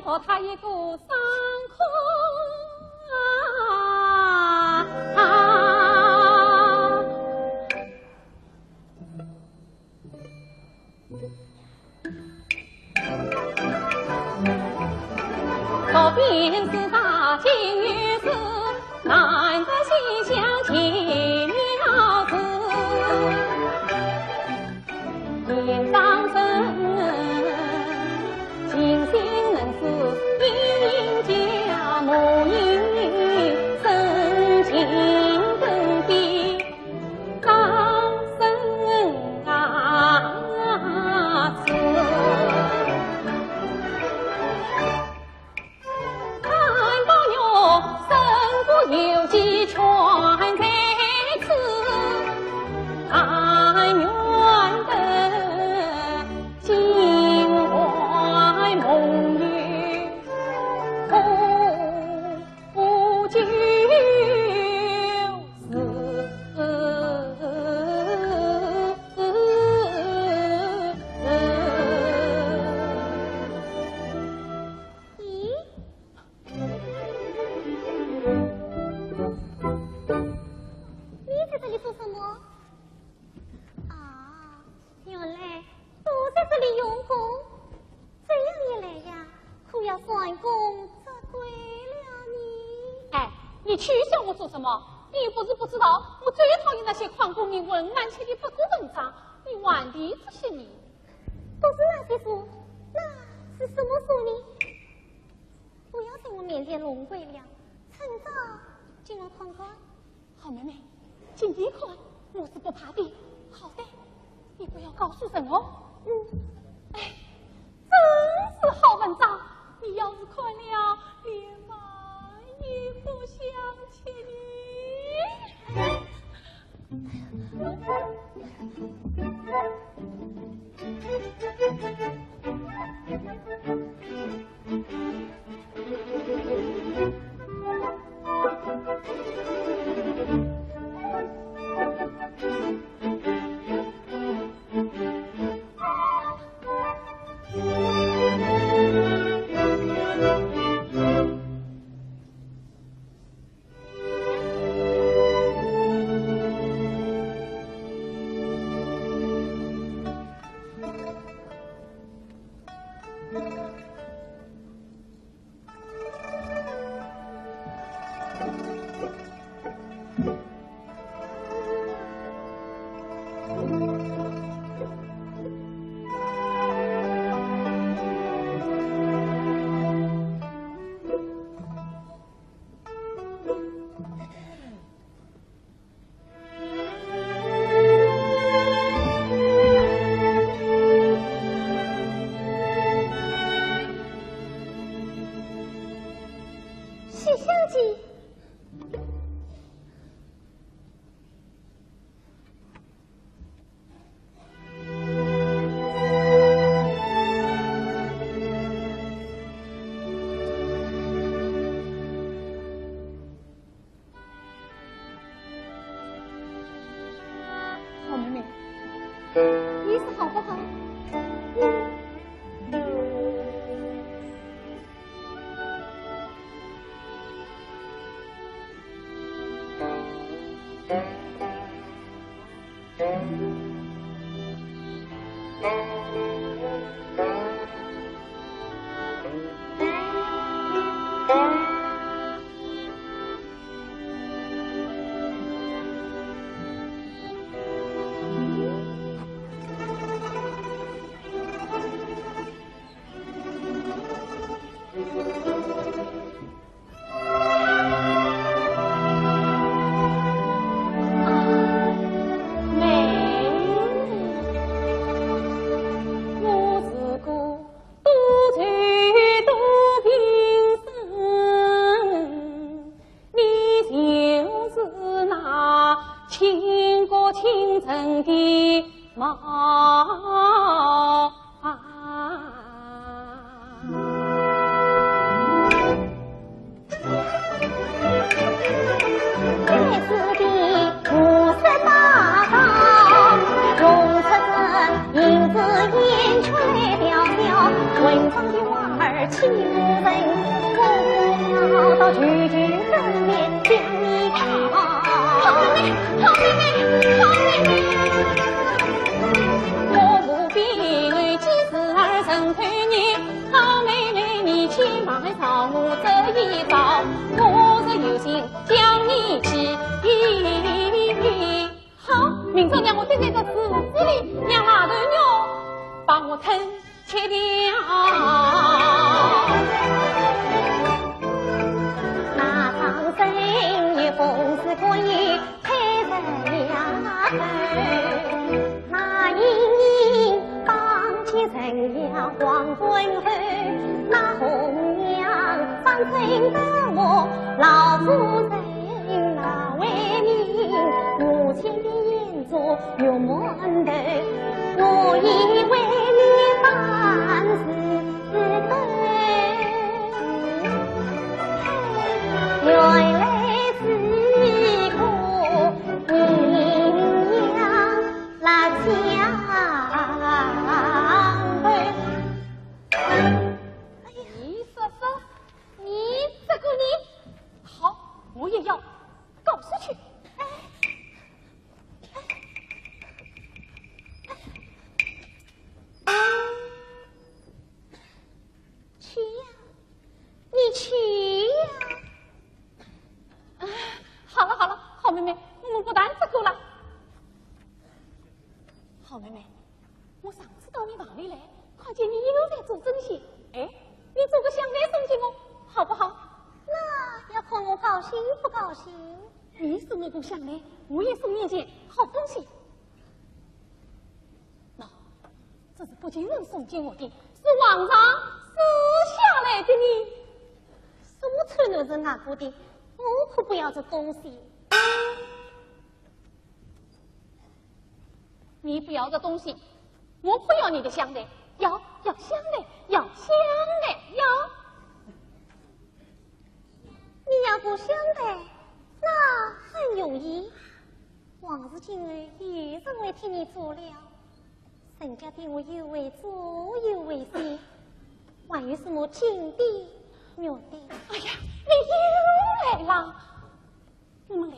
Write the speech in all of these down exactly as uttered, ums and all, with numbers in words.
抱他一个伤口啊。左边是大金鱼是男子心想奇妙事。 年长人，情心能使阴阳家，母女深情更比高深啊。 看宝玉身不由己全在此，但愿得心怀梦与不不就是。 咦？你在这里做什么？啊，原来都在这里用功，这样一来呀，可要蟾宫折桂了呢。哎，你取笑我做什么？你又不是不知道，我最讨厌那些诓功名混、瞒天的八股文章。你玩的这些呢？都是那些书，那是什么书呢？ 不要在我面前弄鬼了，趁早给我看看。好妹妹，进去看，我是不怕的。好的，你不要告诉人哦。嗯。哎，真是好文章，你要是看了，连妈也不想娶你。 西厢记。 好妹妹，你说好不好？好妹妹，好妹妹，好妹妹。好，明朝让我蹲辣搿树枝里，让外头鸟把我吞吃掉。那当真有本事可以配人丫头，那莺莺当起人呀黄昏后，那红娘反正得我老夫人。 那为你母亲的眼珠圆满头，我已为你担子头。原来是个鸳鸯拉枪头。你说说，你这个你，好，我也要。 告诉去。去呀，你去呀。啊，好了好了，好妹妹，我们不谈这个了。好妹妹， 我上次到你房里来，看见你又在做针线。哎，你做个香袋送给我，好不好？那要看我高兴不高兴。你送我个香袋，我也送你一件好东西。喏，这是北京人送给我的，是皇上赐下来的呢。什么臭男人拿过的，我可不要这东西。 你不要这东西，我不要你的香袋，要，要香袋，要香袋，要。你要个香袋，那很容易。王氏今后也是会替你做了，人家对我又会做又会写，还有什么金的、玉的？哎呀，你又来了！ 我们俩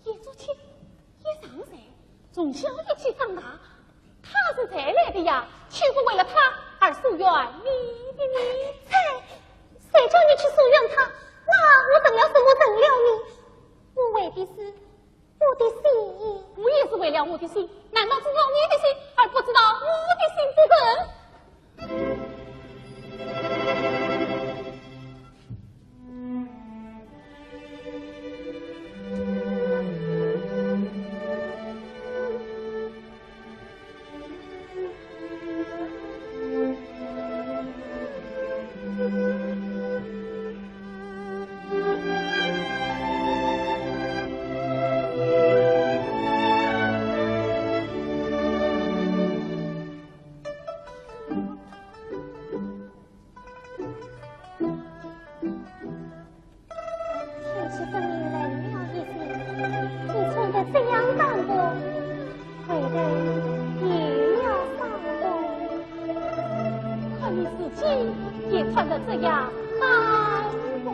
一桌吃，一床睡，从小一起长大。他是才来的呀，岂不为了他而疏远你的呢？谁，谁叫你去疏远他？那我成了什么人了呢？我为的是我的心。我也是为了我的心，难道知道你的心而不知道我的心的人？ 天气分明冷了一些，你穿得这样单薄，回头又要伤风。看你自己也穿得这样单薄。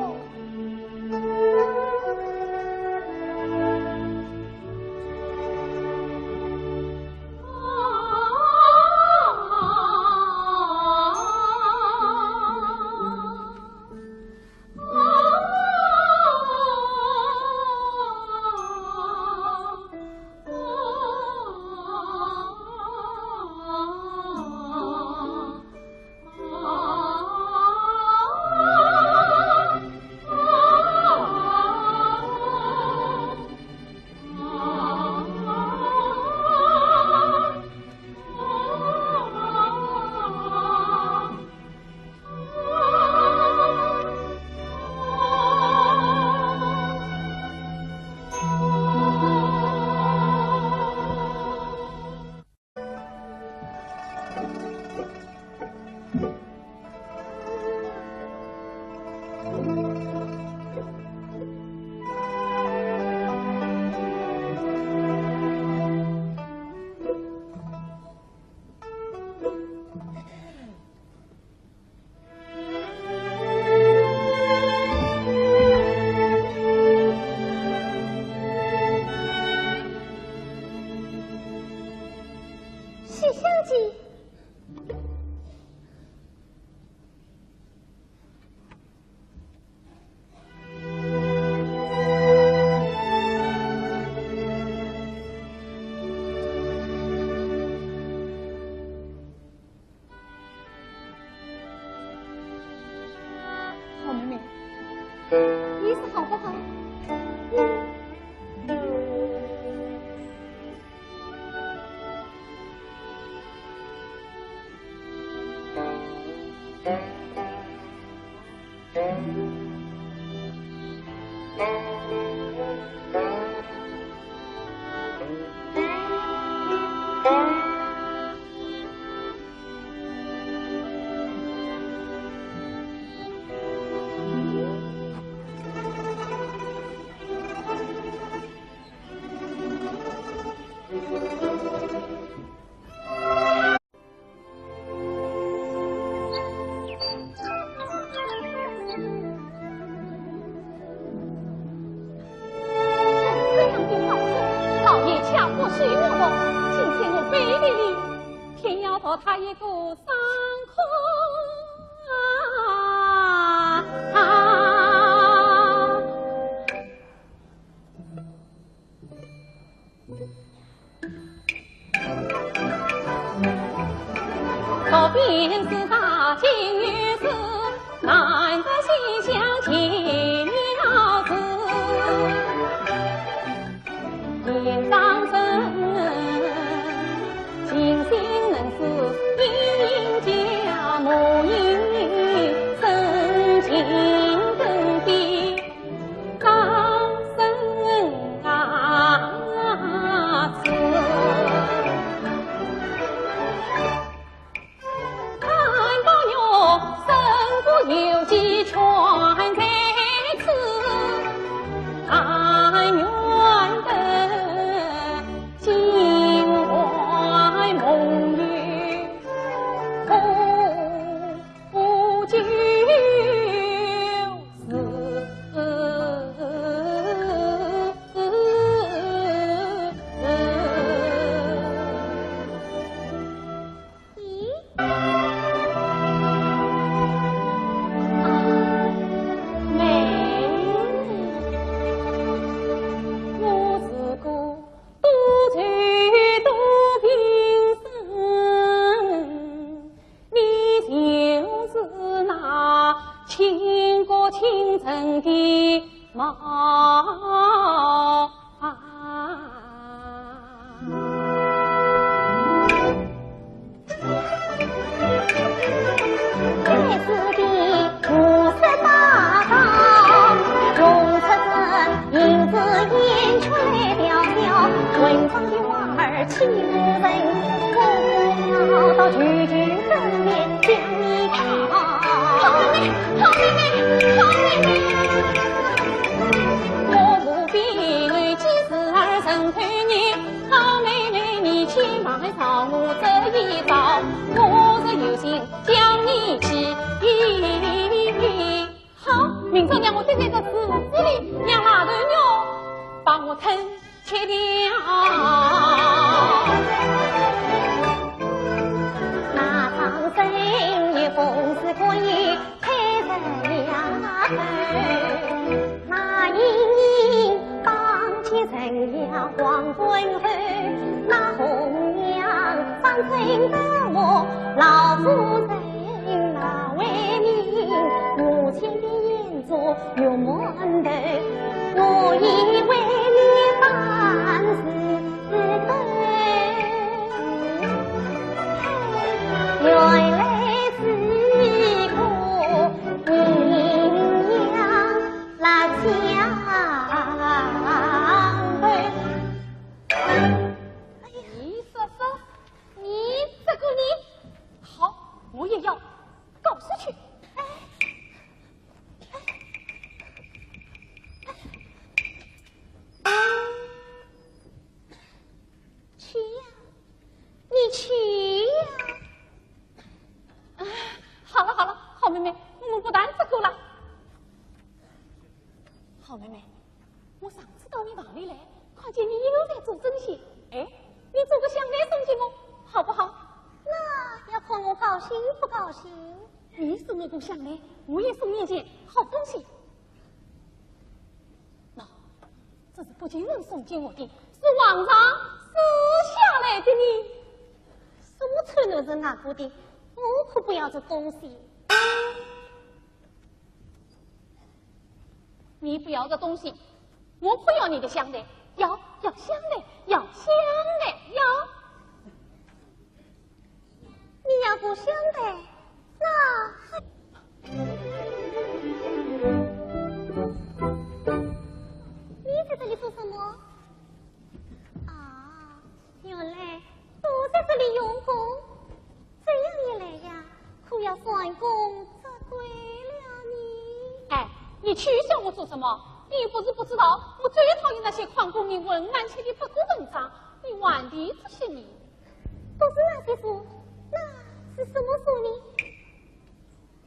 你说好不好？嗯。这样的好事，老爷岂不许我？今天我背地里偏要讨他一个爽快啊！咦？啊，妹妹，我是个多愁多病身，你就是那倾国倾城的 好妹妹，好妹妹，好妹妹！我无比几时儿曾对你，好妹妹，你千万照我这一招，我是有心将你气。好，明朝让我蹲在这池子里，让腊头鸟把我吞 去了。那唐僧一封是可以配人呀，那莺莺当起人呀，黄昏后，那红娘上身的我，老夫人那为民，母亲的眼 做月馒头，我以为你半世不懂，原来是个阴阳辣椒头。哎呀，你说说，你这个你，好，我也要告出去。哎。 去呀，你去呀。啊，好了好了，好妹妹，我们不谈这个了。好妹妹，我上次到你房里来，看见你又在做针线。哎，你做个项链送给我，好不好？那要看我高兴不高兴。你送我个项链，我也送你一件好东西。喏，这是北京人送给我的，是皇上赐下来的呢。什么臭奴是外国的，我可不要这东西。你不要的东西，我不要你的香袋，要，要香袋，要香袋，要。你要个香袋，那……你在这里做什么？啊，原来我在这里用功。 这样一来呀，可要蟾宫折桂了呢。哎，你取笑我做什么？你又不是不知道，我最讨厌那些旷古名文、难写的八股文章。你玩的这些呢？不是那些书，那是什么书呢？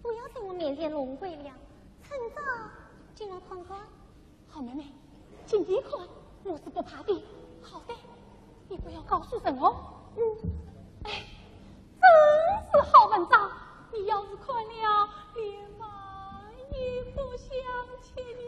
不要在我面前弄鬼了，趁早进来看看。 好妹妹，进去看，我是不怕的。好的，你不要告诉人哦。嗯。哎，真是好文章，你要是看了，连饭也不想吃呢。